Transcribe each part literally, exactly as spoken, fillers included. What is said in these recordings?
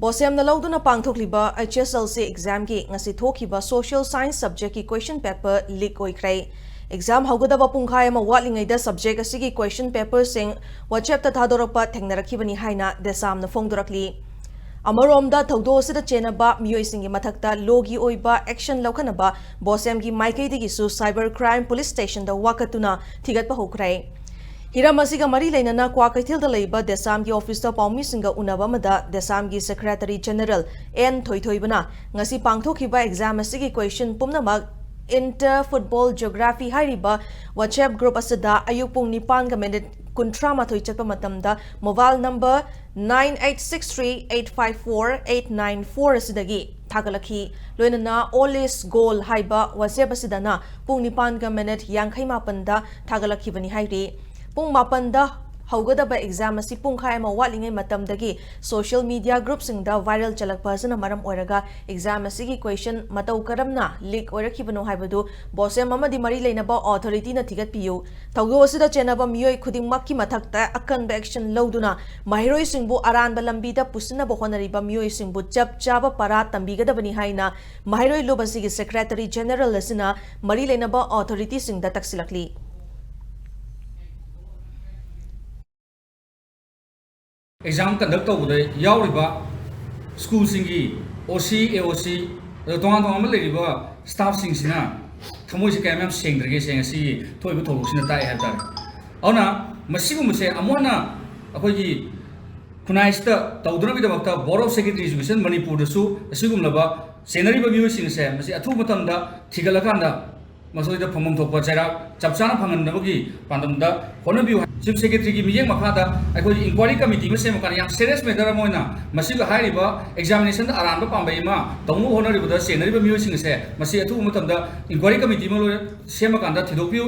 ꯕꯣꯁꯦꯝꯅ ꯂꯧꯗꯨꯅ ꯄꯥꯡꯊꯣꯛꯂꯤꯕ H S L C examꯒꯤ ꯉꯁꯤ ꯊꯣꯛꯈꯤꯕ social science subjectꯀꯤ question paper leak ꯑꯣꯏꯈ꯭ꯔꯦ꯫ Exam ꯍꯧꯒꯗꯕ ꯄꯨꯡꯈꯥꯏ ꯑꯃ ꯋꯥꯠꯂꯤꯉꯩꯗ subject ꯑꯁꯤꯒꯤ question paperꯁꯤꯡ WhatsAppꯇ ꯊꯥꯗꯣꯔꯛꯄ ꯊꯦꯡꯅꯔꯛꯈꯤꯕꯅꯤ ꯍꯥꯏꯅ ꯗꯦꯁꯥꯝꯅ ꯐꯣꯡꯗꯣꯔꯛꯂꯤ꯫ ꯑꯃꯔꯣꯝꯗ ꯊꯧꯗꯣꯛ ꯑꯁꯤꯗ ꯆꯦꯟꯅꯕ ꯃꯤꯑꯣꯏꯁꯤꯡꯒꯤ ꯃꯊꯛꯇ lawꯒꯤ ꯑꯣꯏꯕ action ꯂꯧꯈꯠꯅꯕ ꯕꯣꯁꯦꯝꯒꯤ ꯃꯥꯏꯀꯩꯗꯒꯤꯁꯨ cyber crime police stationꯗ ꯋꯥꯀꯠꯇꯨꯅ ꯊꯤꯒꯠꯄ ꯍꯧꯈ꯭ꯔꯦ꯫ ꯍꯤꯔꯝ ꯑꯁꯤꯒ ꯃꯔꯤ ꯂꯩꯅꯅ ꯀ꯭ꯋꯥꯀꯩꯊꯦꯜꯗ ꯂꯩꯕ ꯗꯦꯁꯥꯝꯒꯤ officeꯇ ꯄꯥꯎꯃꯤꯁꯤꯡꯒ ꯎꯅꯕ ꯑꯃꯗ ꯗꯦꯁꯥꯝꯒꯤ Secretary General N ꯊꯣꯏꯊꯣꯏꯕꯅ ꯉꯁꯤ ꯄꯥꯡꯊꯣꯛꯈꯤꯕ exam ꯑꯁꯤꯒꯤ question ꯄꯨꯝꯅꯃꯛ Inter Football Geography ꯍꯥꯏꯔꯤꯕ WhatsApp group ꯑꯁꯤꯗ ꯑꯌꯨꯛ ꯄꯨꯡ ꯅꯤꯄꯥꯟꯒ minute ꯀꯨꯟꯊ꯭ꯔꯥ ꯃꯥꯊꯣꯏ ꯆꯠꯄ ꯃꯇꯝꯗ mobile number nine eight six three eight five four eight nine four ꯑꯁꯤꯗꯒꯤ ꯊꯥꯒꯠꯂꯛꯈꯤ꯫ ꯂꯣꯏꯅꯅ All is Goal ꯍꯥꯏꯕ WhatsApp ꯑꯁꯤꯗꯅ ꯄꯨꯡ ꯅꯤꯄꯥꯟꯒ minute ꯌꯥꯡꯈꯩ ꯃꯥꯄꯟꯗ ꯊꯥꯒꯠꯂꯛꯈꯤꯕꯅꯤ ꯍꯥꯏꯔꯤ꯫ ꯄꯨꯡ ꯃꯥꯄꯟꯗ ꯍꯧꯒꯗꯕ exam ꯑꯁꯤ ꯄꯨꯡꯈꯥꯏ ꯑꯃ ꯋꯥꯠꯂꯤꯉꯩ ꯃꯇꯝꯗꯒꯤ social media groupꯁꯤꯡꯗ viral ꯆꯠꯂꯛꯄ ꯑꯁꯤꯅ ꯃꯔꯝ ꯑꯣꯏꯔꯒ exam ꯑꯁꯤꯒꯤ question ꯃꯇꯧ ꯀꯔꯝꯅ leak ꯑꯣꯏꯔꯛꯈꯤꯕꯅꯣ ꯍꯥꯏꯕꯗꯨ ꯕꯣꯁꯦꯝ ꯑꯃꯗꯤ ꯃꯔꯤ ꯂꯩꯅꯕ authorityꯅ ꯊꯤꯒꯠꯄꯤꯌꯨ꯫ ꯊꯧꯗꯣꯛ ꯑꯁꯤꯗ ꯆꯦꯟꯅꯕ ꯃꯤꯑꯣꯏ ꯈꯨꯗꯤꯡꯃꯛꯀꯤ ꯃꯊꯛꯇ ꯑꯀꯟꯕ action ꯂꯧꯗꯨꯅ ꯃꯍꯩꯔꯣꯏꯁꯤꯡꯕꯨ ꯑꯔꯥꯟꯕ ꯂꯝꯕꯤꯗ ꯄꯨꯁꯤꯟꯅꯕ ꯍꯣꯠꯅꯔꯤꯕ ꯃꯤꯑꯣꯏꯁꯤꯡꯕꯨ ꯆꯞ ꯆꯥꯕ ꯄꯔꯥ ꯇꯝꯕꯤꯒꯗꯕꯅꯤ ꯍꯥꯏꯅ ꯃꯍꯩꯔꯣꯏ ꯂꯨꯞ ꯑꯁꯤꯒꯤ Secretary General ꯑꯁꯤꯅ ꯃꯔꯤ ꯂꯩꯅꯕ authorityꯁꯤꯡꯗ ꯇꯛꯁꯤꯜꯂꯛꯂꯤ꯫ Exam conduct ꯇꯧꯕꯗ ꯌꯥꯎꯔꯤꯕ schoolꯁꯤꯡꯒꯤ OC, AOC, ꯑꯗꯨꯒ ꯇꯣꯉꯥꯟ ꯇꯣꯉꯥꯟꯕ ꯂꯩꯔꯤꯕ staffꯁꯤꯡꯁꯤꯅ ꯊꯃꯣꯏꯁꯦ ꯀꯌꯥꯝ ꯌꯥꯝ ꯁꯦꯡꯗ꯭ꯔꯒꯦꯁꯦ ꯉꯁꯤꯒꯤ ꯊꯣꯛꯏꯕ ꯊꯧꯗꯣꯛꯁꯤꯅ ꯇꯥꯛꯑꯦ ꯍꯥꯏꯕ ꯇꯥꯔꯦ꯫ ꯑꯗꯨꯅ ꯃꯁꯤꯒꯨꯝꯕꯁꯦ ꯑꯃꯨꯛ ꯍꯟꯅ ꯑꯩꯈꯣꯏꯒꯤ ꯈꯨꯟꯅꯥꯏꯁꯤꯗ ꯇꯧꯗꯅꯕꯒꯤꯗꯃꯛꯇ Board of Secondary Education ꯃꯅꯤꯄꯨꯔꯗꯁꯨ ꯑꯁꯤꯒꯨꯝꯂꯕ ꯆꯦꯟꯅꯔꯤꯕ ꯃꯤꯑꯣꯏꯁꯤꯡꯁꯦ ꯃꯁꯤ ꯑꯊꯨꯕ ꯃꯇꯝꯗ ꯊꯤꯒꯠꯂꯀꯥꯟꯗ ꯃꯁꯤꯗ ꯐꯪꯐꯝ ꯊꯣꯛꯄ ꯆꯩꯔꯥꯛ ꯆꯞ ꯆꯥꯅ ꯐꯪꯍꯟꯅꯕꯒꯤ ꯄꯥꯟꯗꯝꯗ ꯍꯣꯠꯅꯕꯤꯌꯨ꯫ Chief Secretaryꯒꯤ ꯃꯤꯠꯌꯦꯡ ꯃꯈꯥꯗ ꯑꯩꯈꯣꯏꯒꯤ inquiry committee ꯑꯃ ꯁꯦꯝꯃꯀꯥꯟꯗ ꯌꯥꯝ serious matter ꯑꯃ ꯑꯣꯏꯅ ꯃꯁꯤꯒ ꯍꯥꯏꯔꯤꯕ examinationꯗ ꯑꯔꯥꯟꯕ ꯄꯥꯝꯕꯩ ꯑꯃ ꯇꯧꯅꯕ ꯍꯣꯠꯅꯔꯤꯕꯗ ꯆꯦꯟꯅꯔꯤꯕ ꯃꯤꯑꯣꯏꯁꯤꯡ ꯑꯁꯦ ꯃꯁꯤ ꯑꯊꯨꯕ ꯃꯇꯝꯗ inquiry committee ꯑꯃ ꯂꯣꯏ ꯁꯦꯝꯃꯀꯥꯟꯗ ꯊꯤꯗꯣꯛꯄꯤꯌꯨ꯫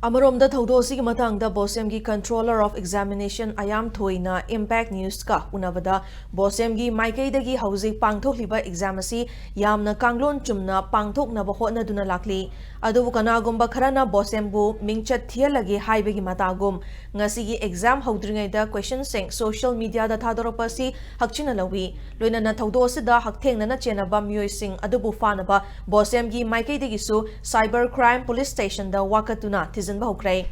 ꯑꯃꯔꯣꯝꯗ ꯊꯧꯗꯣꯛ ꯑꯁꯤꯒꯤ ꯃꯇꯥꯡꯗ ꯕꯣꯁꯦꯝꯒꯤ Controller of Examination ꯑꯌꯥꯝ ꯊꯣꯏꯅ Impact Newsꯀ ꯎꯅꯕꯗ ꯕꯣꯁꯦꯝꯒꯤ ꯃꯥꯏꯀꯩꯗꯒꯤ ꯍꯧꯖꯤꯛ ꯄꯥꯡꯊꯣꯛꯂꯤꯕ exam ꯑꯁꯤ ꯌꯥꯝꯅ ꯀꯥꯡꯂꯣꯟ ꯆꯨꯝꯅ ꯄꯥꯡꯊꯣꯛꯅꯕ ꯍꯣꯠꯅꯗꯨꯅ ꯂꯥꯛꯂꯤ꯫ ꯑꯗꯨꯕꯨ ꯀꯅꯥꯒꯨꯝꯕ ꯈꯔꯅ ꯕꯣꯁꯦꯝꯕꯨ ꯃꯤꯡꯆꯠ ꯊꯤꯍꯜꯂꯒꯦ ꯍꯥꯏꯕꯒꯤ ꯃꯇꯥꯒꯨꯝ ꯉꯁꯤꯒꯤ exam ꯍꯧꯗ꯭ꯔꯤꯉꯩꯗ questionꯁꯤꯡ social mediaꯗ ꯊꯥꯗꯣꯔꯛꯄ ꯑꯁꯤ ꯍꯛꯆꯤꯟꯅ ꯂꯧꯏ꯫ ꯂꯣꯏꯅꯅ ꯊꯧꯗꯣꯛ ꯑꯁꯤꯗ ꯍꯛꯊꯦꯡꯅꯅ ꯆꯦꯟꯅꯕ ꯃꯤꯑꯣꯏꯁꯤꯡ ꯑꯗꯨꯕꯨ ꯐꯥꯅꯕ ꯕꯣꯁꯦꯝꯒꯤ ꯃꯥꯏꯀꯩꯗꯒꯤꯁꯨ Cyber Crime Police Stationꯗ ꯋꯥꯀꯠꯇꯨꯅ ꯊꯤꯖꯤꯟꯕ ꯍꯧꯈ꯭ꯔꯦ꯫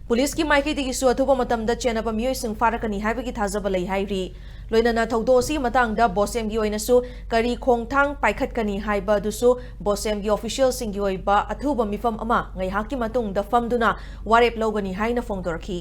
ꯄꯨꯂꯤꯁꯀꯤ ꯃꯥꯏꯀꯩꯗꯒꯤꯁꯨ ꯑꯊꯨꯕ ꯃꯇꯝꯗ ꯆꯦꯟꯅꯕ ꯃꯤꯑꯣꯏꯁꯤꯡ ꯐꯥꯔꯛꯀꯅꯤ ꯍꯥꯏꯕꯒꯤ ꯊꯥꯖꯕ ꯂꯩ ꯍꯥꯏꯔꯤ꯫ ꯂꯣꯏꯅꯅ ꯊꯧꯗꯣꯛ ꯑꯁꯤꯒꯤ ꯃꯇꯥꯡꯗ ꯕꯣꯁꯦꯝꯒꯤ ꯑꯣꯏꯅꯁꯨ ꯀꯔꯤ ꯈꯣꯡꯊꯥꯡ ꯄꯥꯏꯈꯠꯀꯅꯤ ꯍꯥꯏꯕ ꯑꯗꯨꯁꯨ ꯕꯣꯁꯦꯝꯒꯤ officialꯁꯤꯡꯒꯤ ꯑꯣꯏꯕ ꯑꯊꯨꯕ ꯃꯤꯐꯝ ꯑꯃ ꯉꯥꯏꯍꯥꯛꯀꯤ ꯃꯇꯨꯡꯗ ꯐꯝꯗꯨꯅ ꯋꯥꯔꯦꯞ ꯂꯧꯒꯅꯤ ꯍꯥꯏꯅ ꯐꯣꯡꯗꯣꯔꯛꯈꯤ꯫